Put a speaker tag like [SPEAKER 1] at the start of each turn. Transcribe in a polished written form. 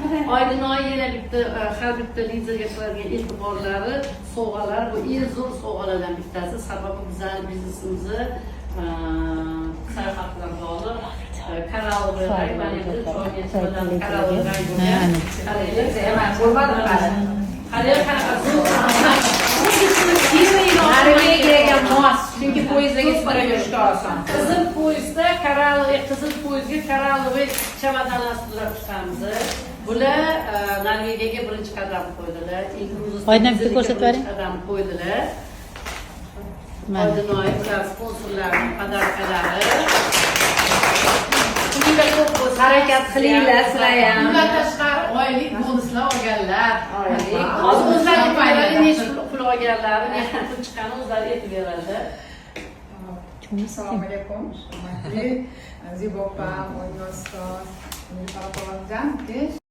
[SPEAKER 1] Oydinoy yana bitta har bitta liderga qiladigan e'tiborlari, sovg'alar, bu eng zo'r sovg'alardan bittasi. Sababi bizani biznesimizni sayohat bilan bog'liq. Коралловый rang, mana endi choyga коралловый rang bo'lgan. Qaranglar.
[SPEAKER 2] Ko'rmadim hali.
[SPEAKER 1] Qaranglar, qanaqa zo'r.
[SPEAKER 2] Norvegiyaga mos, chunki poyezdga yurishga oson.
[SPEAKER 1] Qizil poyezdda коралловый, qizil poyezdga коралловый chamadonlar bilan chiqamiz. Bular Norvegiyaga birinchi qadam qo'ydilar. Inkluzivga
[SPEAKER 3] Oydin, bitta ko'rsatib bering.
[SPEAKER 1] birinchi qadam qo'ydilar.
[SPEAKER 3] Mana.
[SPEAKER 1] Oydinoy, bular sponsorlarning подарка lari. Pulinglar ko'p bo'lsin.
[SPEAKER 2] Harakat qilinglar sizlar ham.
[SPEAKER 4] Bundan tashqari oylik bonuslar olganlar.
[SPEAKER 2] Oylik.
[SPEAKER 1] Hozir o'zlari aytib beradi, necha pul olganlari, necha pul chiqqanini o'zlari aytib beradi.
[SPEAKER 5] Assalomu alaykum, hurmatli Zebo opam, Oyna ustoz, Nilufar opamjon.